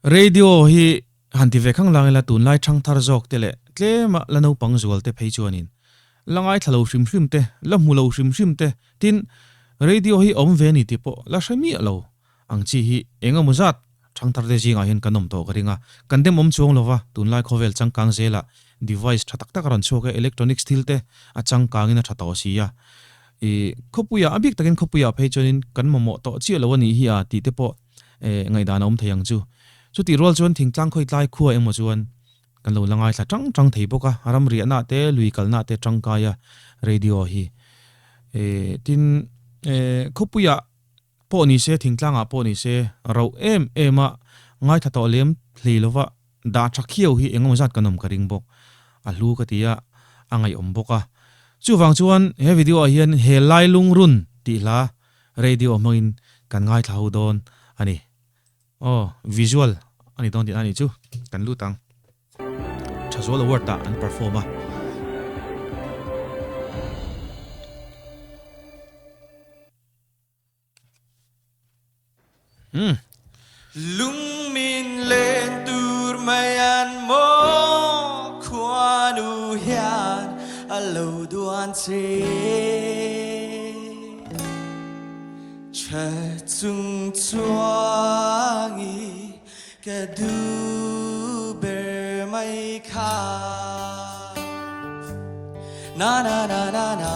Radio hi han ti ve khang lang ila tunlai thangthar zawk te leh tlema la naupang zual te phei chuanin la ngaithla lo hrim hrim te, la hmu lo hrim hrim te, tin radio hi awm ve ni tih pawh la hre miah lo ang chi hi eng emaw zat thangthar te zingah hian kan awm tawh ka ring a, kan dem awm chuang lova tunlai khawvel changkang zelah device tha tak tak a rawn chhuak e, electronics thil te a changkangin a tha tawh si a, i khawpuiah a bik takin khawpuiah phei chuanin kan mamawh tawh chiah lo a nih hi a tih te pawh ngaihdan a awm thei ang chu. Chutih rual chuan thingtlang khawitlai khua emaw chuan kan lo la ngaithla tang tang thei bawk a, ram riahna te, lui kalna te tangkai a radio hi. Tin, khawpuiah pawh ni se, thingtlangah pawh ni se, rauh em em a ngaithla tawh lem hlei lova dah tha khiau hi engemaw zat kan awm ka ring bawk. A hlu ka ti a, a ngaihawm bawk a. Chuvang chuan he video ah hian he Lailungrun tih hla Radio hmangin kan ngaithla ho dawn a ni. Aw, visual a ni dawn tihna a nih chu. Kan lut ang. Thazual Award ah an perform a. Umm. Lung min len tur mai an maw khuanu hian a lo duan che. Che chung chuangi ka duh ber mai kha. Na na na na na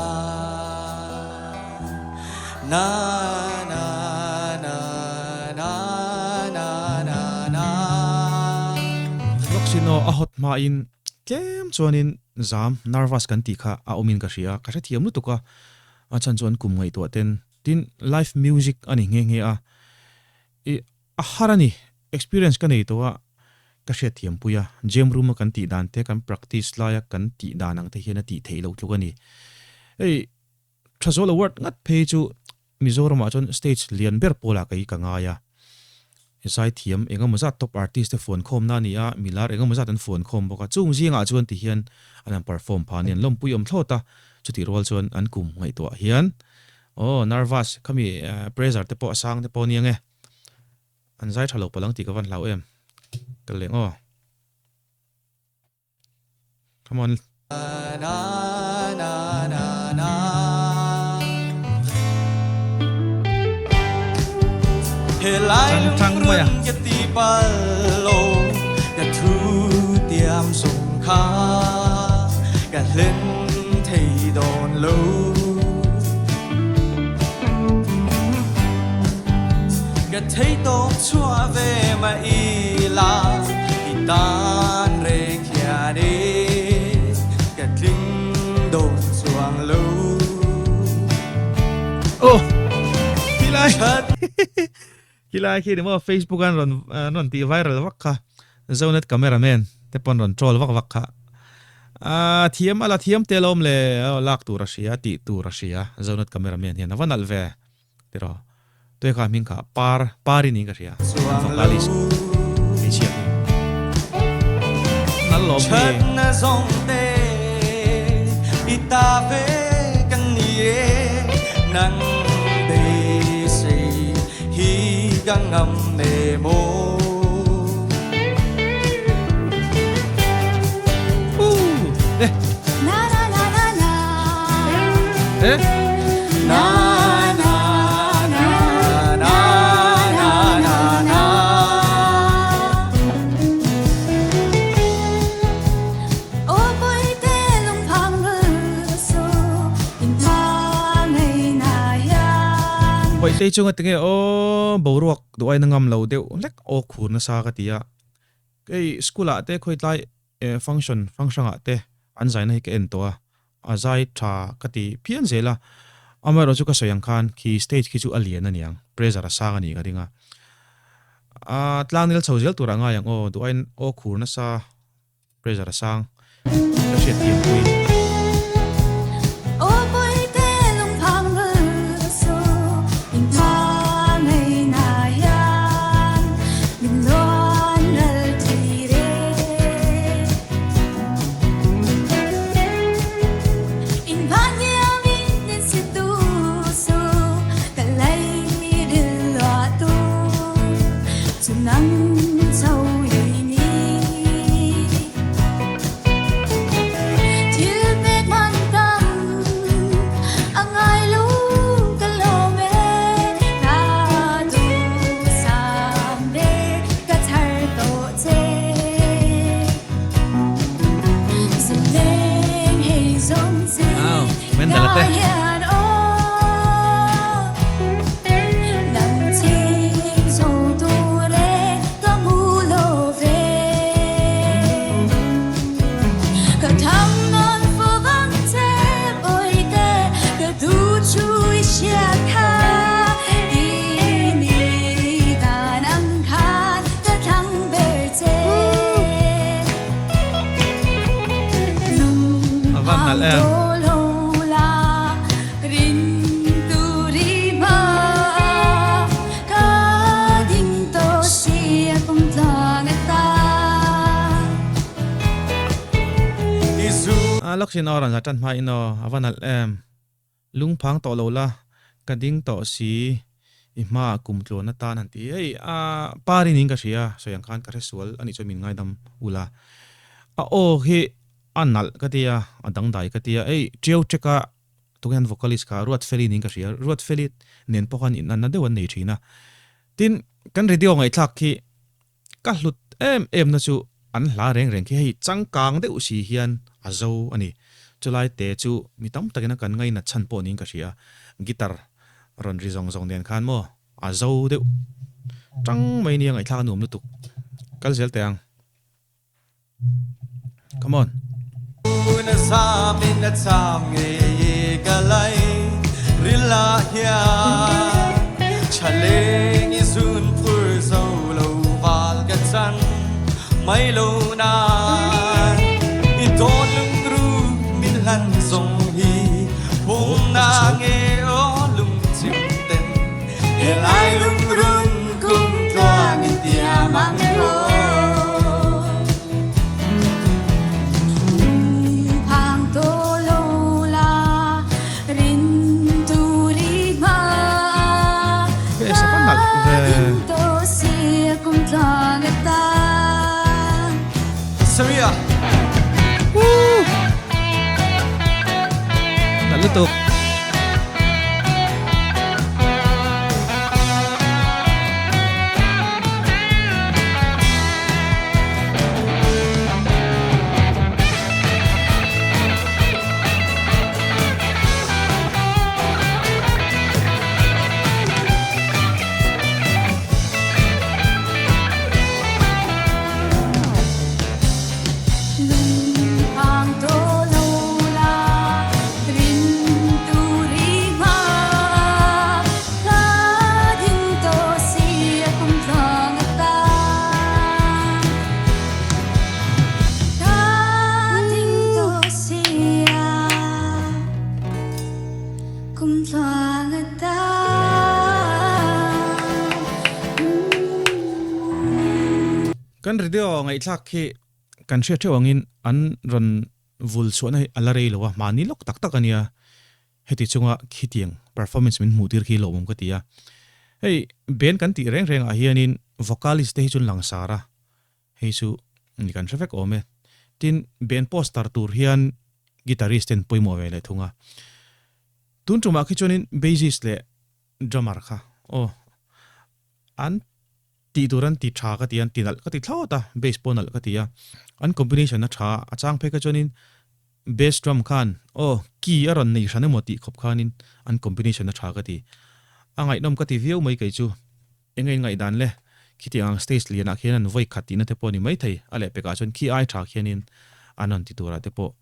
na na na na na na na. Loksino a hot hmain tlem chuanin zam, nervous, kan tih kha a awmin ka hria, ka hrethiam lutuk a, a chhan chuan kum ngaihtuah ten tin live music a ni nghe nghe a, i A har a ni, experience ka nei tawh a, ka hriatthiam pui a, gym room a kan tih dan te, kan practice laia kan tih dan ang te hian a tih theih loh tluk a ni. Hei Thazawl Award ngat phei chu Mizoramah chuan stage lian ber pawlah kei ka ngai a, zaithiam engemaw zat top artist te fuan khawmna a ni a, milar engemaw zat an fuan khawm bawk a, chung zingah chuan ti hian an han perform phah a ni, an lawmpui awm thlawt a, chutih rual chuan an kum ngaihtuah hian aw nervous khami pressure te pawh a sang te pawh a ni ang e. An zai tha lo palh ang tih ka van hlau em. Kal leh ngaw. Come on. Chang chang mai a. Ka thei tawp chhuah ve mah ila i tan reng hian e ka tling dawn chuang lo. Oh! Khilai khilai khi ni maw Facebook an rawn an rawn tih viral vak kha Zonet cameraman te pawn rawn troll vak vak kha a thiam a la thiam tel awm le lak tur a hria tih tur a hria Zonet cameraman hian a va nalh ve. Tiraw? Tuai kha hming kha Par, Pari niin ka hria. An vocalist hmeichhia hi. Nal lawm hi. Thatna zawng te i ta ve kan ni e, nang beisei hi ka ngam ne maw. Eh. Na na na na na. Eh. Na na na na na na na. Aw pawite lungphang su in pa ngei na hian. Pawite chunga tinge aw boruak duai na ngam lo deuh hlek aw khur nasa ka ti a. Kei school ah te khawitlai function hrang hrang ah te an zaina hi ka en tawh a, a zai tha ka ti phian zel a, amaherawh chu ka sawi ang khan khi stage khi chu a lian a niang, pressure a sang a nih ka ring a, a tlangnel chho zel tur ah ngai ang aw, duh aiin aw khur nasa pressure a sang ka hriat thiam pui. Aw pawite lungphang su in pa ngei na hian min luan ral thei re. In van hiam in in si tu su ka lei dil lua tu chu nang chho. Nalh em. A Lakshmi aw rawn za tan hma in aw a va nalh em. Lungphang tawh lo la, ka ding tawh si i hmaah kum tluan atan han ti. Hei a pa rin in ka hria, sawi ang khan ka hre sual a nih chuan min ngaidam ula. A aw hi a nalh ka ti a, a dangdai ka ti a. Hei Tiau Cheka tunge an vocalist kha Ruatfeli niin ka hria, Ruatfeli nen pawh khan inanna deuh an nei thin a. Tin, kan radio ngaihthlak khi Ka hlut em em na chu an hla reng reng khi hei changkang deuh si hian a zo a ni. Chulai te chu mi tam takin a kan ngainat chhan pawh niin ka hria. Guitar rawn ri zawng zawng nen khan maw a zo deuh tang mai nia ngaihthlak a nuam lutuk. Kal zel teh ang. Come on. He sa nalh ve. Nalh lutuk. Kan radio ngaihthlak khi kan hriat theuh angin an rawn vul chhuahna hi a la rei lo a, mahni lawk tak tak a nia. Heti chunga khitiang performance min hmuh tir khi lawmawm ka ti a. Hei band kan tih reng rengah hianin vocalist te hi chuan langsar a, hei chu ni kan hre vek awm e. Tin, band poster tur hian guitarist ten pawimawh ve leh thung a. Tun tumah khi chuanin bassist leh drummer kha aw an tih tur an ti tha ka ti a, an ti nalh ka ti thlawt a, bass pawh nalh ka ti a. An combination a tha a, a chang phei kha chuanin Bass drum khan aw key a rawn nei hran emaw tih khawp khanin an combination a tha ka ti. A ngaihnawm ka ti viau mai kei chu. Eng a inngaihdan le? Khitiang ang stage lianah khian an vawi khat tihna te pawh a ni maithei. A lehpekah chuan khi ai tha khianin an rawn ti turah te pawh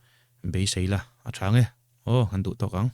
beisei la a tha nge? Aw, an duh tawk ang.